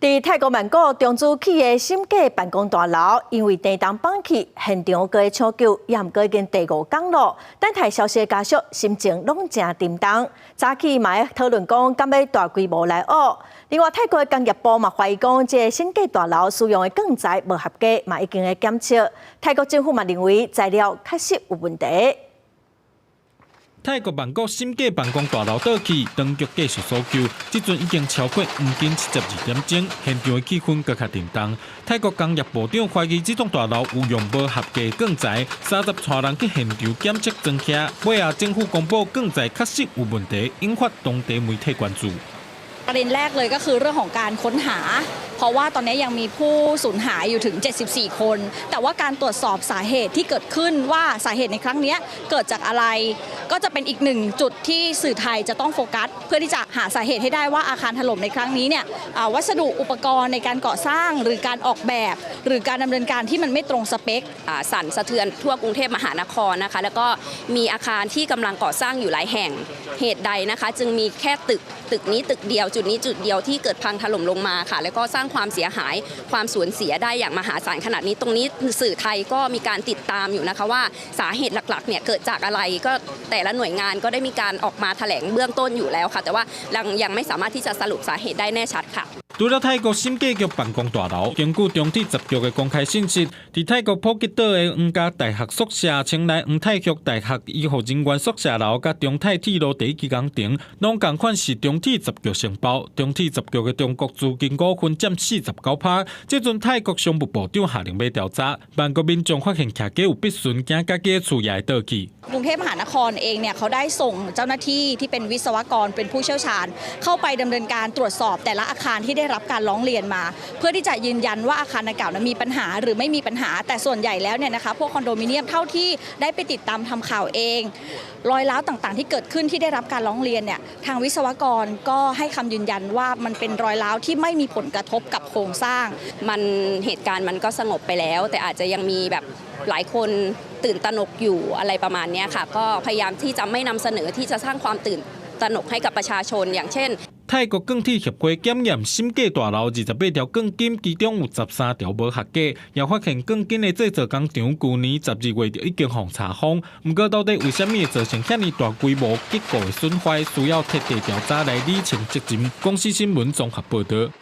佇泰國曼谷中資企業審計辦公大樓，因為地動崩去，現場閣咧搶救，也毋過已經第五工咯。等待消息的家屬心情攏誠沉重。早起嘛會討論講，敢欲大規模來挖。另外，泰國的工業部嘛懷疑講，這个審計大樓使用的鋼材無合格，嘛已經咧檢測。泰國政府嘛認為材料確實有問題。泰國曼谷審計辦公大樓倒去，當局繼續搜救，這陣已經超過黃金72點鐘，現場的氣氛閣較沉重。泰國工業部長懷疑這棟大樓有用無合格鋼材，30帶人去現場檢測裝卸，尾仔政府公布鋼材確實有問題，引發當地媒體關注。 ประเด็นแรกเลยก็คือเรื่องของการค้นหา เพราะว่าตอนนี้ยังมีผู้สูญหายอยู่ถึง 74 คน แต่ว่าการตรวจสอบสาเหตุที่เกิดขึ้นว่าสาเหตุในครั้งนี้เกิดจากอะไร ก็จะเป็นอีกหนึ่งจุดที่สื่อไทยจะต้องโฟกัส เพื่อที่จะหาสาเหตุให้ได้ว่าอาคารถล่มในครั้งนี้เนี่ยวัสดุอุปกรณ์ในการก่อสร้างหรือการออกแบบ หรือการดำเนินการที่มันไม่ตรงสเปค สั่นสะเทือนทั่วกรุงเทพมหานครนะคะ แล้วก็มีอาคารที่กำลังก่อสร้างอยู่หลายแห่งเหตุใดนะคะ จึงมีแค่ตึกตึกนี้ตึกเดียว จุดนี้จุดเดียวที่เกิดพังถล่มลงมาค่ะ แล้วก็สร้างความเสียหายความสูญเสียได้อย่างมหาศาลขนาดนี้ตรงนี้สื่อไทยก็มีการติดตามอยู่นะคะว่าสาเหตุหลักๆเนี่ยเกิดจากอะไรก็แต่ละหน่วยงานก็ได้มีการออกมาแถลงเบื้องต้นอยู่แล้วค่ะ แต่ว่ายังยังไม่สามารถที่จะสรุปสาเหตุได้แน่ชัดค่ะ 除了泰國審計局辦公大樓，根據中鐵十局的公開信息，佇泰國普吉島的皇家大學宿舍、清萊皇太后大學醫護人員宿舍樓，佮中泰鐵路第一期工程，攏仝款是中鐵十局承包。中鐵十局的中國資金股份佔49%。這陣泰國商務部長下令欲調查，曼谷民眾發現徛家有必順，驚家己的厝也會倒去。 กรุงเทพมหานครเองเนี่ยเขาได้ส่งเจ้าหน้าที่ที่เป็นวิศวกรเป็นผู้เชี่ยวชาญ เข้าไปดำเนินการตรวจสอบแต่ละอาคารที่ได้รับการร้องเรียนมา เพื่อที่จะยืนยันว่าอาคารดังกล่าวนั้นมีปัญหาหรือไม่มีปัญหา แต่ส่วนใหญ่แล้วเนี่ยนะคะพวกคอนโดมิเนียมเท่าที่ได้ไปติดตามทำข่าวเอง รอยร้าวต่างๆ ที่เกิดขึ้นที่ได้รับการร้องเรียนเนี่ยทางวิศวกรก็ให้คำยืนยันว่ามันเป็นรอยร้าวที่ไม่มีผลกระทบกับโครงสร้าง มันเหตุการณ์มันก็สงบไปแล้ว แต่อาจจะยังมีแบบหลายคนตื่นตระหนกอยู่อะไรประมาณนี้ค่ะ ก็พยายามที่จะไม่นำเสนอที่จะสร้างความตื่นตระหนกให้กับประชาชน อย่างเช่น 泰國鋼鐵協會檢驗審計大樓28條鋼筋，其中有13條無合格，也發現鋼筋的製造工廠舊年12月就已經予查封。毋過到底為啥物會造成遐爾大規模結構的損壞，需要徹底調查來理清責任。公視新聞綜合報導。